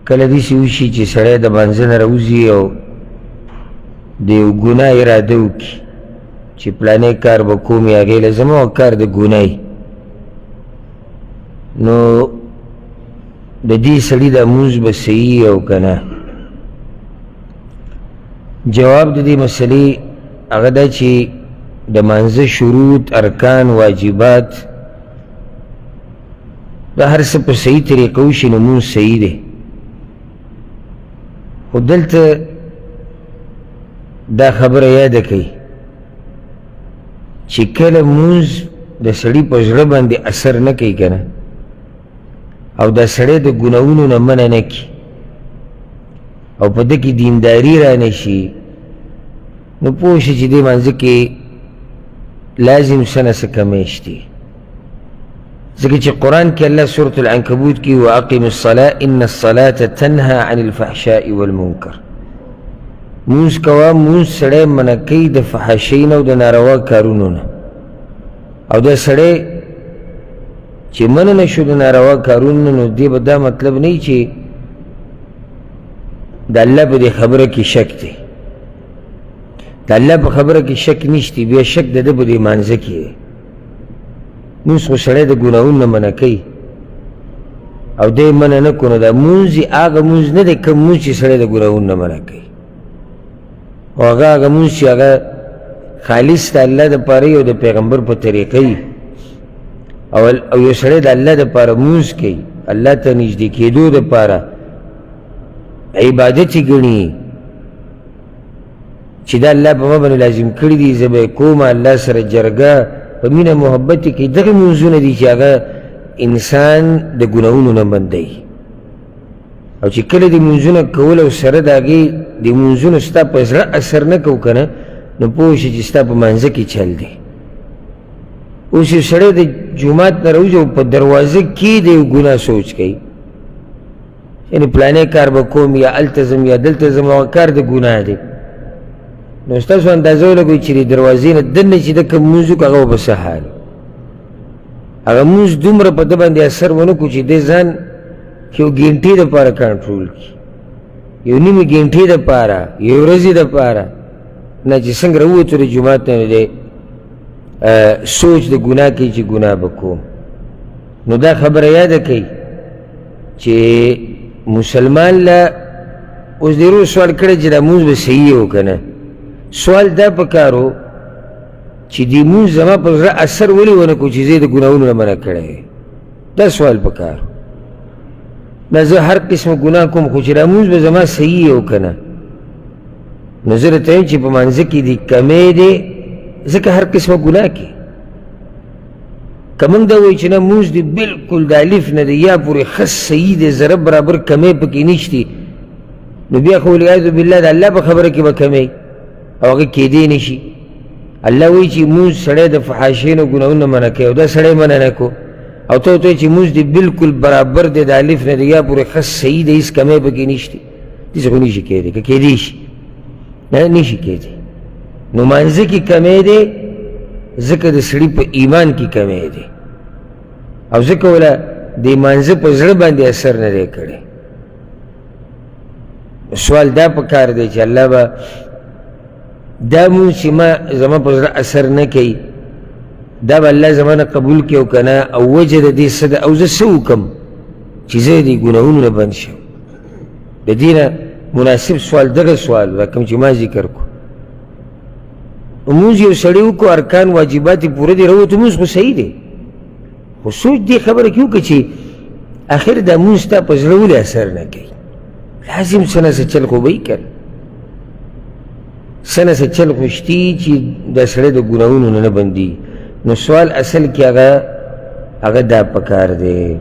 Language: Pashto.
کله داسې وشي چې سړی د مانځه نه راوځي او د یو ګناه اراده وکړي چې پلانی کار به کوم یا هغې له ځم او کار د ګناه، نو د دې سړي دا مونځ به صحیح او که نه؟ جواب د دې مسلې هغه دا چې د مانځه شروط، ارکان، واجبات دا هر څه په صحیح طریقه وشي نو مونځ صحیح دی. خو دلته دا خبره یاده کړئ چې کله مونځ د سړي په زړه باندې اثر نه کوي که نه، او دا سړی د ګناهونو نه منع نه کړي او په ده کې دینداري را نه شي، نو پوه شي چې دې مانځه کې لازم څه نه څه کمی شته. ځکه چې قرآن کې الله سورة العنکبوت کې واقم الصلاة ان الصلاة تنها عن الفحشاء والمنکر، مونځ کوه، مونځ سړی منع کوي د فحاشۍ نه او د ناروا کارونو نه. او دا سړی چې منع نه شو د ناروا کارونو نه، نو دې به دا مطلب نه چې د الله په دې خبره کې شک دی. د الله په خبره کې شک نشتی، بیا شک د ده په دې مانځه کې دی. مونځ خو سړی د ګناهونو نه منع کوي او دی منع نه کړو، نو دا مونځ یې هغه مونځ نه دی کوم مونځ چې سړی د ګناهونو نه منع کوي، او هغه هغه مونځ چې هغه خالص د الله دپاره او د پیغمبر په طریقه وي، او یو سړی د الله دپاره مونځ کوي، الله ته نږدې کېدو دپاره عبادت یې ګڼي چې دا الله په ما باندې لازم کړي دي، زه به یې کوم، الله سره جرګه په مینه محبت یې کوي. دغه مونځونه دي چې هغه انسان د ګناهونو نه بندوي. او چې کله دې مونځونه کول او سره د هغې د مونځونو ستا په زړه اثر نه کو که نه، نو پوه شي چې ستا په مانځه کې چل دی. اوس یو سړی د جومات نه راوځي او په دروازه کې د یو ګناه سوچ کوي، یعنې پلانی کار به کوم یا هلته ځم یا دلته ځم، هغه کار د ګناه دی. نو ستاسو اندازه ولګوئ چې د دروازې نه دننه چې د کوم مونځ وکړو هغه به څه حال، هغه مونځ دومره په ده باندې اثر ونه کړو چې دی ځان یو ګینټې دپاره کنټرول کړي، یو نیمې ګینټې دپاره، یو ورځې دپاره نه، چې څنګه راووتو د جومات نه دی سوچ د ګناه کوي چې ګناه به کوم. نو دا خبره یاده کړئ چې مسلمان له اوس دې ورور سوال کړی چې دا مونځ به صحیح او که نه. سوال دا پکار و چې دې مونځ زما په زړه اثر ولې ونه کړو چې زه یې د ګناهونو نه منع کړی، دا سوال پکار. نه زه هر قسم ګناه کوم خو چې دا مونځ به زما صحیح او که نه، نو زه درته وایم چې په مانځه کې دې کمی دی، ځکه هر قسمه ګناه کې. که موږ دا وایو چې نه مونځ دې بالکل د الف نه د یا پورې ښه صحیح دی، ذره برابر کمی پکې نشتي، نو بیا خو والعیاذ بالله د الله په خبره کې به کمی او هغه کېدی نه شي. الله وایي چې مونځ سړی د فحاشۍ نه ګناهونو نه منع کوي او دا سړی منع نه کو، او ته ورته وایې چې مونځ دې بالکل برابر دی د الف نه د یا پورې ښه صحیح دی، هېڅ کمی پکې نشتي، داسې خو نشي کېدی. که کېدی شي؟ نه، نشي کېدی. نو مانځه کې کمی دی ځکه د سړي په ایمان کې کمی دی، او ځکه وله د مانځه په زړه باندې اثر نه دی کړی. سوال دا پکار دی چې الله به دا مونځ چې ما زما په زړه اثر نه کوي دا به الله زما نه قبول کړي او که نه، او وجه د دې څه ده، او زه څه وکړم چې زه د ګناهونو نه بند شم. د دې نه مناسب سوال دغه سوال دا کوم چې ما ذکر کړو. مونځ یو سړی وکړو، ارکان واجبات یې پوره دي، راووتو، مونځ خو صحیح دی، خو سوچ دې خبره کې وکړه چې اخر دا مونځ ستا په زړه ولې اثر نه کوي؟ لازم څه نه څه چل خو به یې کړه، څه نه څه چل خو شتي چې دا سړی د ګناهونو نه نه بندي. نو سوال اصل کې هغه دا پکار دی.